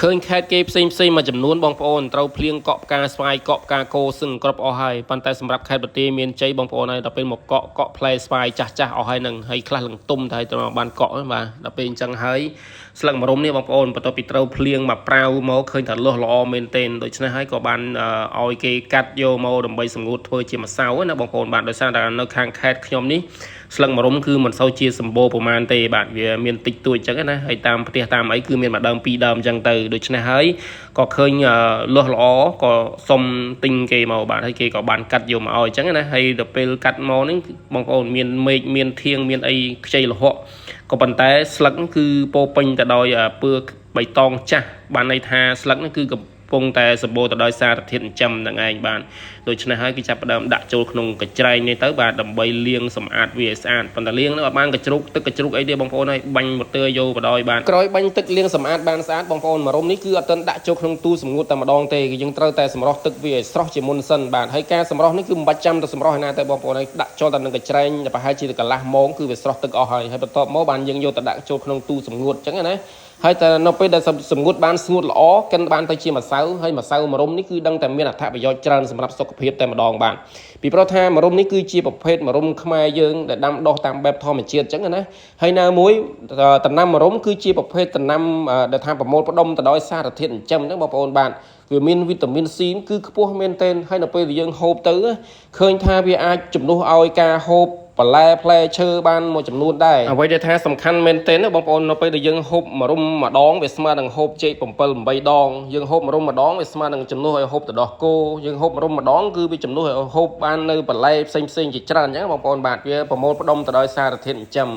ឃើញខេត្តគេផ្សេងផ្សេងមួយចំនួនបងប្អូនត្រូវភ្លៀងកក់ផ្កាស្វាយកក់ផ្កាគោសឹងគ្រប់អស់ហើយប៉ុន្តែសម្រាប់ខេត្តបន្ទាយមានជ័យបងប្អូនហើយដល់ពេលមកកក់កក់ផ្លែស្វាយចាស់ចាស់អស់ហើយនឹងហើយខ្លះលងទុំតែត្រូវបានកក់បាទដល់ពេលអញ្ចឹងហើយស្លឹកម្រុំនេះបងប្អូនបន្ទាប់ពីត្រូវភ្លៀងមកប្រាវមកឃើញថាលាស់ល្អមែនទែនដូច្នេះហើយក៏បានឲ្យគេកាត់យកមកដើម្បីសម្ងួតធ្វើជាម្សៅណាបងប្អូនបាទដោយសារតែនៅខាងខេត្តខ្ញុំនេះស្លឹកម្រុំគឺមិនសូវជាសម្បូរប្រមាណទេបាទវាមានតិចតួចអញ្ចឹងណាហើយតាមផ្ទះតាមអីគឺមានមួយដើមពីរដើមអញ្ចឹងទៅដូច្នេះហើយក៏ឃើញលាស់ល្អក៏សុំទិញគេមកបាទហើយគេក៏បានកាត់យកមកឲ្យអញ្ចឹងណាហើយដល់ពេលកាត់មកនេះបងប្អូនមានមេឃមានធៀងមានអីខ្ចីលហកក៏ប៉ុន្តែស្លឹកគឺពោពេញទៅដោយពើបៃតងចាស់បានន័យថាស្លឹកនេះគឺកំពុងតែសម្បូរទៅដោយសារធាតុចិញ្ចឹមហ្នឹងឯងបាទដូច្នេះហើយគេចាប់ផ្ដើមដាក់ចូលក្នុងកញ្ច្រែងនេះទៅបាទដើម្បីលាងសម្អាតវាឲ្យស្អាតប៉ុន្តែលាងនោះអត់បានកញ្ជ្រុកទឹកកញ្ជ្រុកអីទេបងប្អូនហើយបាញ់ម៉ូទ័រយកបដ ாய் បាទក្រោយបាញ់ទឹកលាងសម្អាតបានស្អាតបងប្អូនម្រុំនេះគឺអត់ទាន់ដាក់ចូលក្នុងទូសម្ងួតតែម្ដងទេគឺយើងត្រូវតែសម្រោះទឹកវាឲ្យស្រស់ជាមុនសិនបាទហើយការសម្រោះនេះគឺមិនបាច់ចាំទៅសម្រោះឯណាទេបងប្អូនហើយដាក់ចូលតែនឹងកញ្ច្រែងប្រហែលជាកន្លះម៉ោងគឺវាស្រស់ទឹកអស់ហើយហើយបន្ទាប់មកបានយើងយកទៅដាក់ចូលក្នុងទូសម្ងួតអញ្ចឹងណាហើយតែនៅពេលដែលសម្ងួតបានស្ងួតល្អកិនបានទៅជាម្សៅហើយម្សៅម្រុំនេះគឺដឹងតែមានអត្ថប្រយោជន៍ច្រើនសម្រាប់សុខភាពតែម្ដងបាទពីព្រោះថាម្រុំនេះគឺជាប្រភេទម្រុំខ្មែរយើងដែលដាំដុះតាមបែបធម្មជាតិអញ្ចឹងណាហើយណាមួយដំណាំម្រុំគឺជាប្រភេទដំណាំដែលថាប្រមូលផ្ដុំទៅដោយសារធាតុចិញ្ចឹមហ្នឹងបងប្អូនបាទវាមានវីតាមីន C គឺខ្ពស់មែនទែនហើយនៅពេលដែលយើងហូបទៅឃើញថាវាអាចជំនួសឲ្យការហូបបន្លែផ្លែឈើបានមួយចំនួនដែរអ្វីដែលថាសំខាន់មែនទែនណាបងប្អូននៅពេលដែលយើងហូបម្រុំម្ដងវាស្មើនឹងហូបចេក7 8ដងយើងហូបម្រុំម្ដងវាស្មើនឹងជំនួសឲ្យហូបទឹកដោះគោយើងហូបម្រុំម្ដងគឺវាជំនួសឲ្យហូបបាននៅបន្លែផ្សេងផ្សេងជាច្រើនអញ្ចឹងបងប្អូនបាទវាប្រមូលផ្ដុំទៅដោយសារធាតុចិញ្ចឹម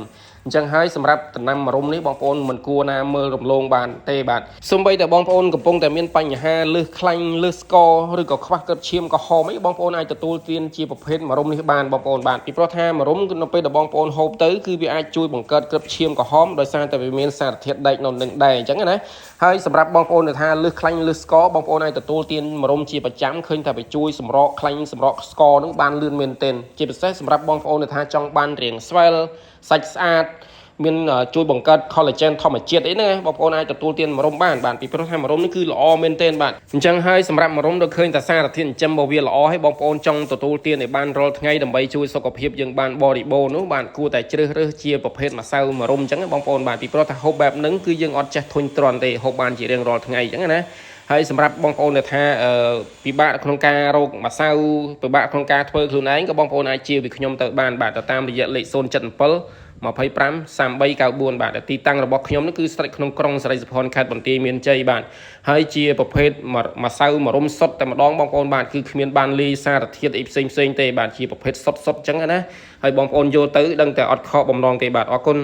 អញ្ចឹងហើយសម្រាប់ដំណាំម្រុំនេះបងប្អូនមិនគួរណាមើលរំលងបានទេបាទសូម្បីតែបងប្អូនកំពុងតែមានបញ្ហាលើសខ្លាញ់លើសស្ករឬក៏ខ្វះគ្រាប់ឈាមក្រហមអីបងប្អូនអាចទទួលទានជាប្រភេទម្រុំនេះបានបងប្អូនបាទពីព្រោះថាម្រុំគឺនៅពេលដែលបងប្អូនហូបទៅគឺវាអាចជួយបង្កើតគ្រាប់ឈាមក្រហមដោយសារតែវាមានសារធាតុដែកនៅនឹងដែរអញ្ចឹងណាហើយសម្រាប់បងប្អូនដែលថាលើសខ្លាញ់លើសស្ករបងប្អូនអាចទទួលទានម្រុំជាប្រចាំឃើញថាវាជួយសម្រកខ្លាញ់សម្រកស្ករនឹងបានលឿនមែនទែនជាពិសេសសម្រាប់បងប្អូនដែលថាចង់បានរាងស្វែលសាច់ស្អាតមានជួយបង្កើត collagen ធម្មជាតិអីហ្នឹងបងប្អូនអាចទទួលទានម្រុំបានបាទពីព្រោះថាម្រុំនេះគឺល្អមែនទែនបាទអញ្ចឹងហើយសម្រាប់ម្រុំដល់ឃើញតែសារធាតុចិញ្ចឹមរបស់វាល្អហើយបងប្អូនចង់ទទួលទានឲ្យបានរាល់ថ្ងៃដើម្បីជួយសុខភាពយើងបានបរិបូរណ៍នោះបាទគួរតែជ្រើសរើសជាប្រភេទម្សៅម្រុំអញ្ចឹងបងប្អូនបាទពីព្រោះថាហូបបែបហ្នឹងគឺយើងអត់ចេះធុញទ្រាន់ទេហូបបានជារៀងរាល់ថ្ងៃអញ្ចឹងណាហើយសម្រាប់បងប្អូនដែលថាពិបាកក្នុងការរកម្សៅពិបាកក្នុងការធ្វើខ្លួនឯងក៏បងប្អូនអាចជាពីខ្ញុំទៅបានបាទទៅតាមរយៈលេខ077 25 3394បាទទីតាំងរបស់ខ្ញុំនេះគឺស្ថិតក្នុងក្រុងសិរីសោភ័ណខេត្តបន្ទាយមានជ័យបាទហើយជាប្រភេទម្សៅម្រុំសុទ្ធតែម្ដងបងប្អូនបាទគឺគ្មានបានលាយសារធាតុអីផ្សេងផ្សេងទេបាទជាប្រភេទសុទ្ធសុទ្ធអញ្ចឹងណាហើយបងប្អូនយកទៅដឹងតែអត់ខកបំណងទេបាទអរគុណ។